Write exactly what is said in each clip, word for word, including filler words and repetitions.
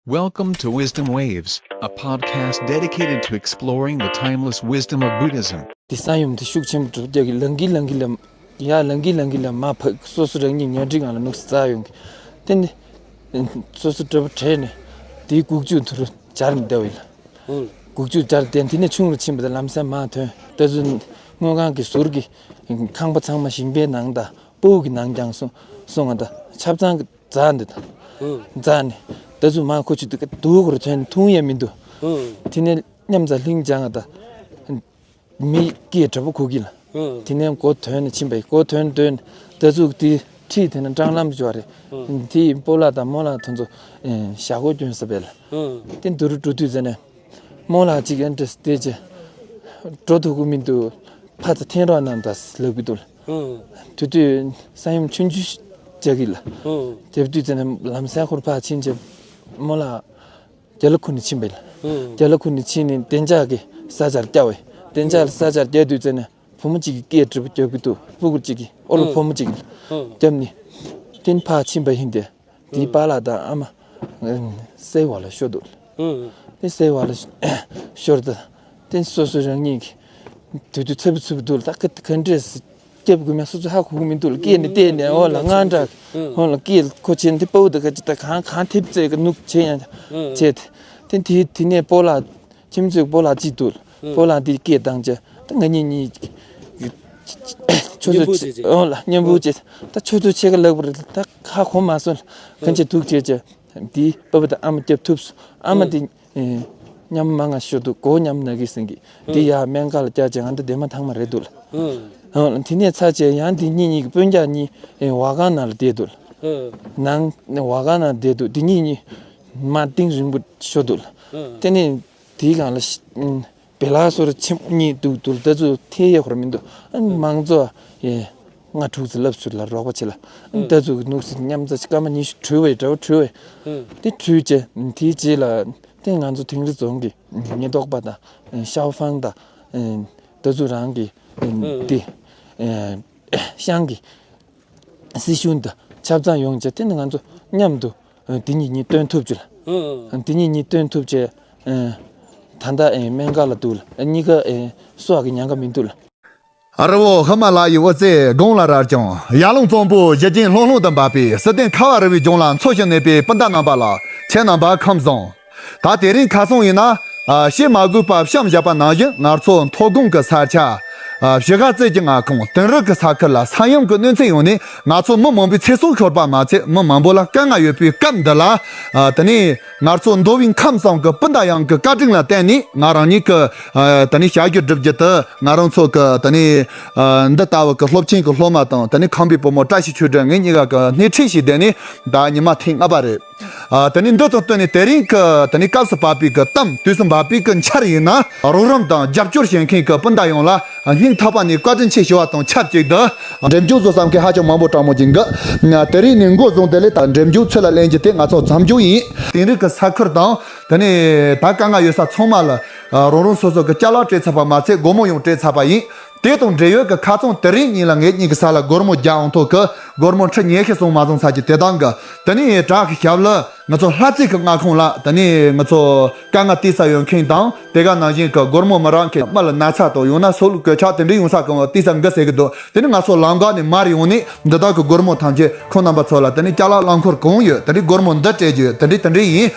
Welcome to Wisdom Waves, a podcast dedicated to exploring the timeless wisdom of Buddhism. དེ་ས་ཡོམ་དེ་ཤུགས་ཆེན་པོ་འགྲོ་རྒྱག་གི་ལང་གི་ལང་གི་ལ་ཡ་ལང་གི་ལང་གི་ལ་མ་ཕ་སོ་སོ་རང་ཉིད་ཉོན་སྒྲིག་ངང་ལ་ནུག་སི་རྩ་ཡོང་གི་དེ་ནི་སོ་སོ་གྲོད་པ་བྲེགས་ནས་དེའི་གུག་ཆུ་དུ་རུ་སྦྱར་ནས་བསྡད་པ་ཡིན་ལ། ཧུམ། གུག་ཆུ་སྦྱར་དེ་དེ་ནས་ཆུང་རུ་ཕྱིན་པ་དང་ལམ་སེང་མར་ཐོན། ད་ཚོ་དངུལ་ཁང་གི་ཟུར་གྱི་ཁང་པ་ཚང་མ་ཞིང་པའི་ནང་དང་སྤུ་གུ་གི་ནང་བརྒྱངས་སོང་སོང་ང་ད་ཆབ་གཙང་གི་འཛག་འདི་དང་། ཧུམ། འཛག་ནས་ད་ཚོ་མར་ཁོ་ཆུ་དུ་དུག་གུར་ཐོན་འཐུང་ཡས་མི་འདུག་ཧུམ། དེ་ནས་མཉམ་ཚ་ལྷིང་འཇགས་ང་ད་མི་སྐད་གྲགས་པོ་གོ་གི་ལ། ཧུམ། དེ་ནས་མགོ་ཐོན་ནས་ཕྱིན་པ་ཡིན། མགོ་ཐོན་ཐོན་ད་ཚོ་དེ་ཁྲིད་དེ་ནས་སྲང་ལམ་འབྱོར་རེད། ཧུམ། དེ་སྤོ་ལགས་དང་རྨོ་ལགས་དེ་ཚོ་ཨེ་ཞྭ་གོ་གྱོན་ས་བས་ལ། ཧུམ། དེ་འདུ་རུ་འགྲོ་དུས་ཟེར་ནས། རྨོ་ལགས་གཅིག་ཨེ་འདྲ་བལྟས་རྗེས། འགྲོ་ཐུབ་ཀྱི་མི་འདུག་ཕར་ཚུར་འཐེན་རོགས་གནང་དང་ལབ་ཀྱི་འདུག་ཧུམ། དེ་དུས་ས་ཡོམ་ཆུང་ཆུང་རྒྱག་གི་ལ། ཧུམ། དེ་དུས་ཙམ་ནས་ལམ་སེང་ཁོར་ཕར་ཕྱིན་རྗེས། རྨོ་ལགས་རྒྱ་ལ་ཁུར་ནས་ཕྱིན་པ་ཡིན་ལ། ཧུམ། རྒྱ་ལ་ཁུར་ནས་ཕྱིན་ནས་བདེ་འཇགས་ཀྱི་ས་ཆར་བསྐྱལ་བས། བདེ་འཇགས་ལ་ས་ཆར་བསྐྱལ་དུས་ཙམ་ནས་བུ་མོ་གཅིག་གིས་སྐད་འདྲི་པོ་རྒྱག་གི་འདུག་སྤུ་གུ་གཅིག་གིས་ཨོ་ལོ་ཧུམ། བུ་མོ་གཅིག་གིས་ཧུམ། རྒྱབ་ནས་བསྟན་ཕར་ཕྱིན་པ་ཡིན་ཏེ། དེའི་ཧུམ། པཱ་ལགས་དང་ཨ་མ་སེལ་བ་ལ་ཤོར་འདུག་ཧུམ། དེ་སེལ་བ་ལ་ཤོར་ད། དེ་སོ་སོ་རང་ཉིད་ཀྱི་དུས་དུས་ཚབ་ཚུབ་འདུག་ད་ག་ག་འདྲས་སྐྱབས་དགོས་མེད་སོ་སོ་ཧ་གོ་གི་མི་འདུག་སྐད་ནས་བལྟས་ནས་འོ་ལ་དངངས་སྐྲག་ཧུམ། འོ་ལ་སྐད་ཁོ་བྱས་ནས་དེ་པའུ་ད་ག་ཅི་ད་གང་གང་ཐེབས་རྩེ་ག་ནུག་བྱས་ཡང་ཧུམ། བྱས་ཏེ་དེ་དེ་ནས་སྤོ་ལགས། ཁྱིམ་མཚེས་སྤོ་ལགས་གཅིག་འདུག་ཧུམ། སྤོ་ལགས་འདི་སྐད་བཏང་བྱས་ད་ང་གཉིས་གཉིས་ཆུ་མཉམ་པོ་ཚོད་བྱས་བྱས། འོང་ལ་མཉམ་པོ་བྱས་ད་ཆུ་ཚོད་ཕྱེད་ཀ་ལྷག་པར་ད་ཧ་གོ་མ་སོང་ལ་གང་བྱས་འདུག་བྱས་བྱས་འདི་པ་པ་དང་ཨ་མ་སྐྱབས་ཐུབ་སོང་། ཨ་མ་ཧུམ། འདི་ཨེ་མཉམ་མ་ང་ཤོར་འདུག་སྒོ་མཉམ་ན་གི་ཟིན་གི་འདི་ཧུམ། ཡ་སྨན་ཁང་ལ་བསྐྱལ་བྱས་ང་འདི་བདེ་མ་ཐང་མ་རེད་འདུག་ལ། ཧུམ། འོང་ལ་དེ་ནས་ཚར་བྱས་ཡང་འདི་གཉིས་གཉིས་ཀྱི་སྤུན་ཀྱག་གཉིས་ཨེ་བ་གང་ནང་ལ་བསྡད་འདུག་ལ། ཧུམ། ནང་ནས་བ་གང་ནང་བསྡད་འདུག་འདི་གཉིས་གཉིས་མ་གཏིང་རིང་པོ་ཤོར་འདུག་ལ། ཧུམ། དེ་ནས། དེའི་སྒང་ལ་ཤི་ཨུམ་བེ་ལ་སོར་ཆེན་པོ་གཉིས་འདུག་འདུག་ད་ཚོ་ཐེ་ཡེ་ཧོར་མི་འདུག་ཨ་ནི་མང་ཚོགས་ཡེ་ལྔ་དྲུག་ཙམ་ལབ་ཚུར་ལ་རོགས་པ་བྱེད་ལ་ཨ་ནི་ད་ཚོ་གི་ནུག་སི་མཉམ་ཚ་སྐར་མ་ཉི་ཤུ་དྲུལ་བའི་འདྲ་བོ་དྲུལ་བའི་དེ་དྲུལ་རྗེས་དེའི་རྗེས་ལ་དེ་ང་ཚོ་དིང་རི་རྫོང་གི་ཉེན་རྟོག་པ་དང་ཤའོ་ཧྥང་དང་ད་ཚོ་རང་གི་དེ་ཤང་གི་སྲིད་གཞུང་དང་ཆབ་འབངས་ཡོངས་ཀྱིས་དེ་ནི་ང་ཚོ་མཉམ་དུ་ཨ་དེ་གཉིས་གཉིས་སྟོན་ཐུབ་ཅིག་ལ། ཨ་དེ་གཉིས་གཉིས་སྟོན་ཐུབ་ཅེས་ཨ་ད་ལྟ་ཨེ་སྨན་ཁང་ལ་འདུག་ལ། ཨ་གཉིས་ཀ་ཨེ་གསོ་བ་གི་ཉེན་ཁ་མི་འདུག་ལ། རི་བོ་ཧི་མ་ལ་ཡི་དབུ་རྩེ་དགུང་ལ་རྭ་རྐྱང་། ཡར་ཀླུང་གཙང་པོ་གཞི་རྒྱན་ལྷུང་ལྷུང་དུ་འབབ་པའི་བསིལ་ལྡན་ཁ་བ་རི་བོའི་ལྗོངས་ལ་འཚོ་ཞིང་གནས་པའི་སྤུན་ཟླ་རྣམ་པ་ལ་ཁྱེད་རྣམ་པ་ཁམས་བཟང་། ད་དེ་རིང་ཁ་སང་ཡིན་ན། ཨ་བཤད་མ་དགོས་པ་བཤམས་བཞག་པ་ནང་བཞིན་ང་ཚོ་མཐོ་སྒང་གི་ས་ཆ། ཨ་བཞི་ཀ་རྩེ་གཅིག་མངའ་ཁོངས་དིང་རི་གི་ས་ཁུལ་ལ་ས་ཡོམ་གྱི་གནོད་འཚེ་ཡོང་ནས་ང་ཚོ་མི་མང་པོའི་ཚེ་སྲོག་ཤོར་པ་མ་ཚད་མི་མང་པོ་ལ་དཀའ་ངལ་ཡོད་པའི་སྐབས་འདི་ལ། ཨ་དེ་ནས་ང་ཚོ་མདོ་དབུས་ཁམས་གསུམ་གྱི་སྤུན་ཟླ་ཡོངས་ཀྱི་བཀའ་དྲིན་ལ་བརྟེན་ནས་ང་རང་ཉིད་ཀྱི་ཨ་དེ་ནས་བྱ་རྒྱུད་སྒྲུབ་རྒྱུ་དེ་ང་རང་ཚོ་གི་དེ་ནས་ཨ་འདི་ལྟ་བུ་གི་སློབ་ཆེན་གྱི་སློབ་མ་དང་དེ་ནས་ཁམས་པའི་བུ་མོ་བཀྲ་ཤིས་ཆོས་སྒྲོན་ངེད་གཉིས་ཀ་གི་སྣེ་ཁྲིད་བྱས་བསྡད་ནས་ད་ཉི་མ་ཐེངས་ལྔ་པ་རེད། ཨ་དེ་ནས་འདི་དང་བསྟུན་ནས་དེ་རིང་གི་དེ་ནས་སྐབས་སུ་བབས་པའི་གི་གཏམ་དུས་སུ་བབས་པའི་གི་འཆར་ཡིན་ན་རོགས་རམ་དང་རྒྱབ་སྐྱོར་བྱེད་མཁན་གི་སྤུན་ཟླ་ཡོངས་ལ་སྙིང་ཐག་པ་ནས་བཀའ་དྲིན་ཆེ་ཞུ་བ་དང་ཆབས་ཅིག་ཏུ་འགྲེམས་འཇུག་བཟོ་བསམ་མཁན་ཧ་ཅང་མང་པོ་དྲང་མོ་ཅིག་གི་དེ་རིང་ནས་འགོ་བཟུང་དེ་ལས་ད་འགྲེམས་འཇུག་ཚུར་ལ་ལེན་རྒྱུ་དེ་ང་ཚོ་མཚམས་འཇོག་ཡིན། དིང་རི་གི་ས་ཁུལ་དང་དེ་ནས་ད་དཀའ་ངལ་ཡོད་ས་ཚང་མ་ལ་རང་རང་སོ་སོ་གི་ཅ་ལག་སྤྲད་ཚར་བ་མ་ཚད་སྒོར་མོ་ཡང་སྤྲད་ཚར་བ་ཡིན། དེ་དང་འབྲེལ་ཡོད་ཀྱི་ཁ་རྩང་དེ་རིང་ཉིན་ལ་ངེད་གཉིས་ཀྱི་ས་ལ་སྒོར་མོ་བརྒྱ་འོང་ཐོག་གི་སྒོར་མོ་ཁྲི་ཉི་ཤུ་སོང་མ་སོང་ཚར་གྱི་དེ་དང་གི་དེ་ནས་བྲག་གི་ཞབས་ལ་ང་ཚོ་ལྷ་རྩེ་གི་མངའ་ཁོངས་ལ་དེ་ནས་ང་ཚོ་དཀའ་ངལ་དེ་ས་ཡོད་མཁན་དང་དེ་ག་ནང་བཞིན་གྱི་སྒོར་མོ་མི་རག་མཁན་མི་ལ་ན་ཚ་དང་ཡང་ན་སྲོག་ལུས་གོད་ཆག་དེ་འདྲའི་ཡོང་ས་གང་བ་དེ་ས་འགི་ཟེར་གི་འདུག་དེ་ནས་ང་ཚོ་ལམ་ཁ་ནས་མར་ཡོང་ནས་འདི་དག་གི་སྒོར་མོ་ཐམས་ཅད་ཁོང་རྣམ་པ་ཚོ་ལ་དེ་ནས་ཅ་ལག་རླངས་འཁོར་གང་ཡོད་དེ་འདྲའི་སྒོར་མོ་འདི་སྤྲད་རྒྱུ་ཡོད་དེ་འདྲའི་དེ་འདྲའི་ཡིན།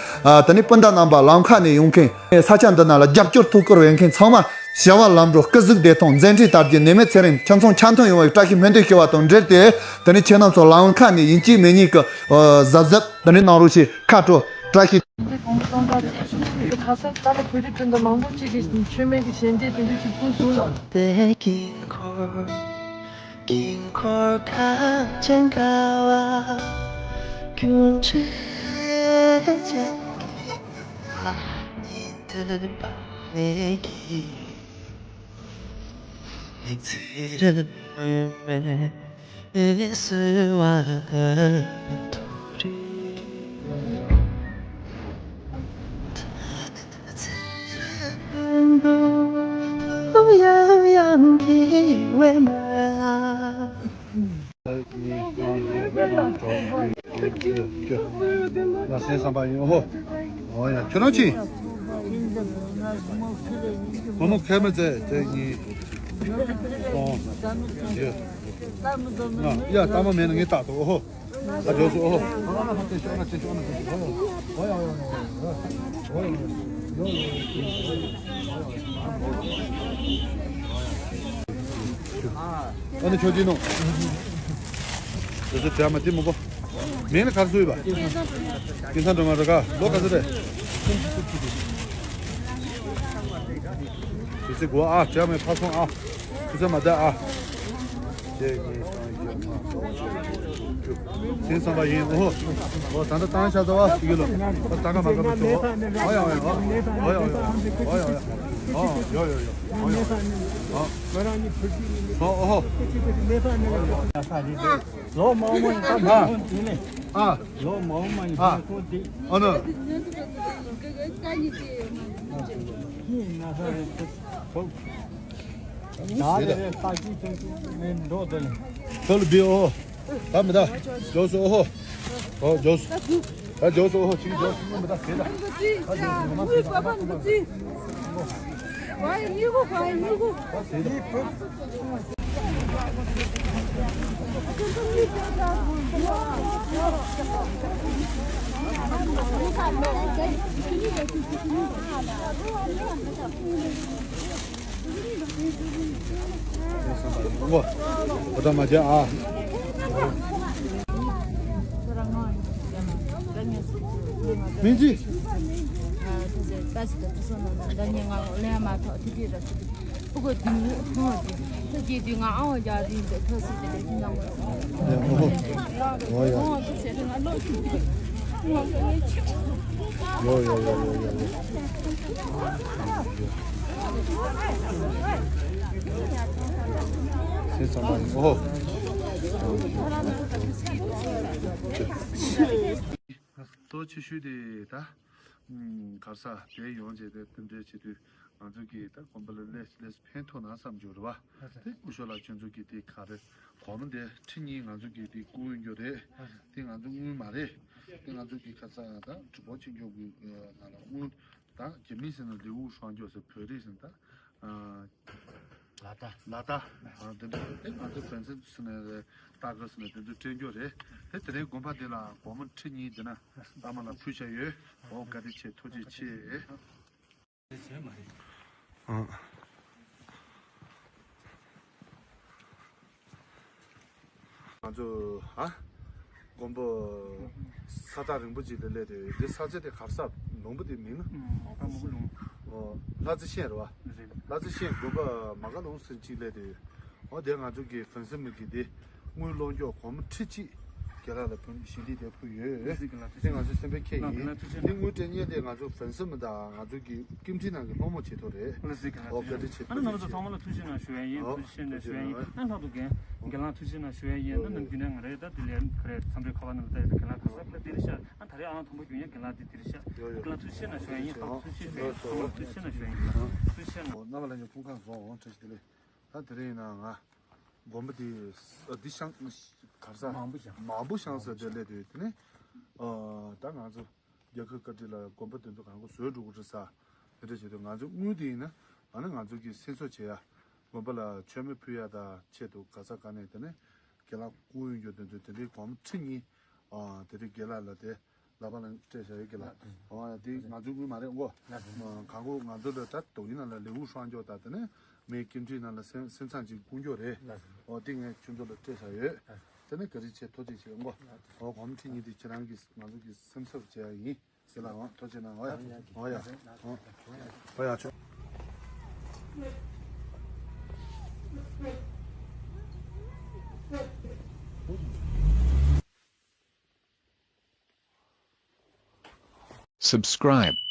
དེ་ནས་སྤུན་ཟླ་རྣམ་པ་ལམ་ཁ་ནས་ཡོང་མཁན། ས་ཆ་འདི་ནང་ལ་རྒྱབ་སྐྱོར་ཐུགས་ཁུར་འོས་མཁན་ཚང་མ་བྱ་བ་ལམ་འགྲོ་སྐུ་གཟུགས་བདེ་ཐང་མཛད་འཕྲིན་དར་རྒྱས་ནད་མེད་ཚེ་རིང་ཁྱིམ་ཚང་འཆམ་མཐུན་ཡོང་བའི་བཀྲ་ཤིས་སྨོན་འདུན་ཞུ་བ་དང་འབྲེལ་ཏེ་དེ་ནས་ཁྱེད་རྣམ་ཚོ་ལམ་ཁ་ནས་ཡིན་གཅིག་མིན་གཉིས་ཀྱི་གཟབ་གཟབ་དེ་འདྲའི་གནང་རོགས་ཞེས་ཁ་དྲོ་བཀྲ་ཤིས། དེ་གོང་དུ་གཏོང་གྲབས་བྱས་ཁ་སང་ད་ལ་བོད་རིགས་སྤུན་ཟླ་མང་པོ་གཅིག་གིས་མཆོད་མེ་གི་ཞལ་འདེབས་དེ་འདྲ་ཞིག་ཕུལ་སོང་། དེ་དཀྱིལ་འཁོར་དཀྱིལ་འཁོར་ཁ་ཅན་ཀ་བ་ཀུན་བྱེད་ཅན་གྱི། ཨོ་ཡ། ཁྱོད་རང་ཅི། སྒོར་མོ་ཁལ་མ་ཙེ་ཙེ་གཉིས། སོང་། ཡ། ཡ། ལྟ་མ་མེད་ན་ངས་བཏགས་ཏོ། ཨོ་ཧོ། ཨ། ཇོ་སུ། ཨོ་ཧོ། ཨ་ནི་ཁྱོད་ཅི་ནོ། ཇོ་སུ། དྲ་མ་དེ་མོ་གོ། མིང་ལ་ག་རེ་ཟེར་བ། སྐལ་བཟང་སྒྲོལ་མ། རེད་ག་ལོ་ག་ཚོད་རེད། དུས་ཚོད་གོ་ཨ། བྱ་མེད་ཕ་སོང་ཨ། དུས་ཚོད་མ་ད་ཨ། གཅིག་གཉིས་གསུམ་བཞི་ལྔ་དྲུག་བཅུ། དེང་སང་པ་ཡིན། ཨོ་ཧོ། ཨོ་ད་ལྟ་བཏང་ཤག་ཟེར་བ་ཞིག་ཡོད་ལོ། ཨོ་ད་ག་མ་ག་མ་ཆོག་ཨོ་ཡ་ཨོ་ཡ་ཨོ་ཡ་ཨོ་ཡ་ཨོ་ཡ་ཨོ་ཡ་ཨོ་ཡ་ཨོ་ཡ་ཨོ་ཡ་ཨོ་ཡ་ཨོ་ཡ་ཨོ་ཡ་ཨོ་ཡ། ཨོ་ཧོ། ལོ་མང་པོ་ཡིན། ད་མ་ཧོན་དེ་ནས། ཨ། ལོ་མང་པོ་ཡིན། ཨ། ད་ཁོང་དེ། ཨ་ནི། ཡིན་ན་ས་རེད། ད་ལས་ས་ཅི་ཅི་ཅི་མེད་འགྲོ་དེ་ལས། ཁོ་ལ་བི་ཨོ། ད་མི་ད། ཇོ་སུ་ཨོ་ཧོ། ཨོ་ཇོ་སུ། ད་ཇོ་སུ་ཨོ་ཧོ། ཅི་ཇོ་སུ་མི་ད་ཟེར་ད། ད་ཇོ་སུ་མ་ཟེར་ད། ད་ཟེར་ད། ཨོ་ད་མ་བྱེད་ཨ། མིན་ཅི། ཡོ་ཡོ་ཡོ་ཡོ་ཡོ་ཡོ། ཟེར་ཙམ་པ་ཡིན། ཨོ། གཙོ་ཆེ་ཤོས་དེ་ད། གར་ས་དེ་ཡོང་བྱས་ཏེ་དེ་འདྲའི་བྱེད་དུས་ང་ཚོ་གིས་ད་དགོན་པ་ལ་ལས་ལས་ཕན་ཐོགས་ན་བསམ་རྒྱུ་རེད་བ། དེ་སྐུ་ཞབས་ལགས་ཁྱོད་ཚོ་གིས་དེ་ག་རེ་སྒོར་མོ་དེ་ཁྲི་གཉིས་ང་ཚོ་གིས་དེ་བསྐུར་རྒྱུ་རེད། དེ་ང་ཚོ་དངུལ་མ་རེད། དེ་ང་ཚོ་གིས་ཁ་ས་ད་གྲུབ་པ་ཆོས་འབྱོར་གྱི་ནང་ལ་དངུལ་ད་རྒྱ་མི་ཟེར་ན་ལེའུ་ཧྲང་ཀྱོ་ཟེར། བོད་རིགས་ཟེར་ན་ད། ལ་ད། ལ་ད། དེ་འདྲ་དེ་ང་ཚོ་བན་སེམས་སུ་ནས་རེད། སྟག་ག་སུ་ནས་དེ་ཚོ་སྤྲད་རྒྱུ་རེད། དེ་དེ་རིང་དགོན་པ་འདི་ལ་སྒོར་མོ་ཁྲི་གཉིས་འདི་ན་བླ་མ་ལ་ཕུལ་བྱ་ཡོད། འོ་བཀའ་དྲིན་ཆེ། ཐུགས་རྗེ་ཆེ། ཨ། ང་ཚོ་ཧ། དགོན་པ་ས་ཐག་རིང་པོ་ཅིག་ལ་སླེབས་ཏེ། འདི་ས་ཆ་དེ་གར་ས་ལུང་པ་དེ་མིང་ན། ཨ་མ་ཀ་ལུང་། ཨོ། ལྷ་རྩེ་ཤན་རེད་བ། རེད། ལྷ་རྩེ་ཤན་དགོན་པ་མ་ཀ་ལུང་ཟེར་ཅིག་སླེབས་ཏེ། ཨོ་དེ་ང་ཚོ་གི་ཧྥན་སི་མི་གི་དེ་དངུལ་ལོངས་སྤྱོད་སྒོར་མོ་ཁྲི་གཅིག་རྒན་ལགས་ལ་ཕུལ། ཞལ་འདེབས་དེ་ཕུལ་ཡོད། ལགས་སོ། རྒན་ལགས་ཐུགས་རྗེ་ཆེ། དེ་ང་ཚོ་སེམས་པའི་ཁྱད་ཡིན། ལགས་སོ། དེ་དངུལ་སྤྲད་མཁན་དེ་ང་ཚོ་ཧྥན་སི་མི་དང་ང་ཚོ་གི་ཀིམ་ཁྲི་ནང་གི་སློབ་མ་བྱེད་ཐུབ་རེད། ལགས་སོ། རྒན་ལགས་ཨོ་ཐུགས་རྗེ་ཆེ། ཨ་ནི་རྣམ་པ་ཚོ་ཚང་མ་ལ་ཐུགས་རྗེ་ཆེ་གནང་ཞུ་ཡ་ཡིན། ཨོ་ཐུགས་རྗེ་ཆེ་གནང་ཞུ་ཡ་ཡིན། ཨ་ནི་ལྷག་ཏུ་རྒན་རྒན་ལགས་ཐུགས་རྗེ་ཆེ་གནང་ཞུ་ཡ་ཡིན། ཨ་ནི་ནམ་རྒྱུན་ནས་ང་རེད་ད་དེ་ལས་ཁ་རེད་འཚམས་འདྲིའི་ཁ་པར་ནང་ལ་ལྟ་ཡ་ཟེར། རྒན་ལགས་ག་ས་ལ་དེ་རེད་ཤག་ཨ་ད་རེས་ཨ་ལང་མཐོན་པོ་རྒྱུན་ཡ་རྒན་ལགས་དེ་དེ་རེད་ཤག་ཡོ་ཡོ། རྒན་ལགས་ཐུགས་རྗེ་ཆེ་གནང་ཞུ་ཡ་ཡིན། ཐུགས་རྗེ་ཆེ་གནང་ཞུ་ཡ་ཡིན། ཐུགས་རྗེ་ཆེ་གནང་ཞུ་ཡ་ཡིན། ཐུགས་རྗེ་ཆེ་གནང་། ཨོ་རྣམ་པ་ལྷན་རྒྱས་སྐུ་ཁམས་བཟང་། ཨོ་བཀྲ་ཤིས་བདེ་ལེགས། ད་དེ་རིང་ཡིན་ན་ང་དགོན་པ་དེ་འདི་ཤང་གར་ས་མང་པོ་ཤང་མང་པོ་ཤང་ཟེར་དེ་སླེབས་དུས་དེ་ནས་ཨ་ད་ང་ཚོ་རྒྱལ་ཁབ་བཀའ་ཁྲི་ལ་དགོན་པ་དེ་ཚོ་གང་ག་བཟོས་འགྲོ་གི་རེད་ས། དེ་འདྲ་བྱེད་དུས་ང་ཚོ་དངུལ་དེ་ཡིན་ན་ཨ་ནི་ང་ཚོ་གི་སེམས་གསོ་བྱེད་ཡ། དགོན་པ་ལ་མཆོད་མེ་ཕུལ་ཡ་དང་ཆེད་དུ་ག་ས་ག་ནས་དེ་ནས་རྒན་ལགས་བསྐུར་ཡོང་རྒྱུ་དེ་ཚོ་དེ་འདྲའི་སྒོར་མོ་ཁྲི་གཉིས། ཨ་དེ་འདྲའི་རྒན་ལགས་ལ་དེ་ལག་པ་ལ་སྤྲད་བཞག་ཡོད་ཀྱི་ལ། ཨོ་དེ་ང་ཚོའི་དངུལ་མ་རེད་འགོ། གང་གོ་ང་ཚོ་ལ་ད་དོ་ཡིན་ན་ལ་ལེའུ་ཧྲང་ཀྱོག་དང་དེ་ནས་མེ་ཀིམ་ཁྲི་ནང་ལ་སེམས་སེམས་ཚང་ཅིག་ཀུན་ཀྱོག་རེད། ཨོ་དེ་ངས་ཁྱོད་ཚོ་ལ་སྤྲད་བཞག་ཡོད། དེ་ནས་བཀའ་དྲིན་ཆེ། ཐུགས་རྗེ་ཆེ་འགོ། ཨོ་སྒོར་མོ་ཁྲི་གཉིས་དེ་ཁྱེད་རང་གིས་ང་ཚོ་གི་སེམས་འཚབ་བྱེད་ཡ་ཡིན་ཟེར་ལ། ཨོ་ཐུགས་རྗེ་གནང་། ཨོ་ཡ། ཨོ་ཡ། ཨོ་ཡ་ཆོག Subscribe